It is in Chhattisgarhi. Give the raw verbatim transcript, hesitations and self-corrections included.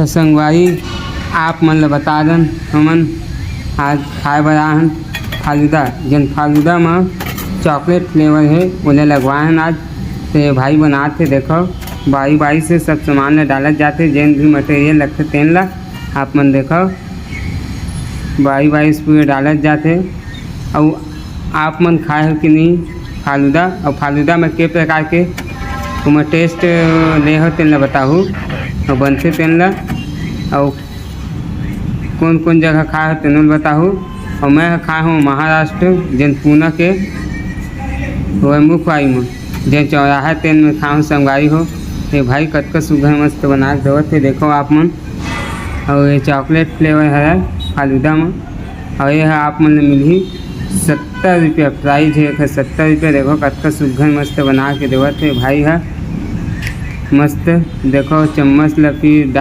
तो संगवारी, आप मन ल बता दन, हमन आज खाए बर आए हन फालूदा। जेन फालूदा म chocolate flavour हे, ओला लगवाए हन आज। तो ये भाई बनात हे, देखो, बारी बारी से सब सामान ल डालत जाथे, जेन भी material लगथे तेन ल। आप मन देखो, बारी बारी से पूरे डालत जाथे। अउ आप मन खाए हो कि नहीं फालूदा? अउ फालूदा में के प्रकार के ओमा taste ले हो, तेन ला बताहू, अउ बनथे तेन ला, अउ कौन कौन जगह खाए हो, तेन ला बताहू। अउ मैं ह खाए हूँ महाराष्ट्र, जेन पुणे के वैमुखवाई में, जेन चौराहा, तेन में खाए हूँ संगवारी हो। ये भाई कतका सुघर मस्त बना के देवत हे, देखो आप मन। अउ ये chocolate flavour हरे फालूदा में। अउ ये ह आप मन ल मिलही सत्तर रुपया, price हे एकर सत्तर रुपया। देखो कतका सुघर मस्त बना के देवत हे भाई ह, मस्त। देखो चम्मच ल फिर डाल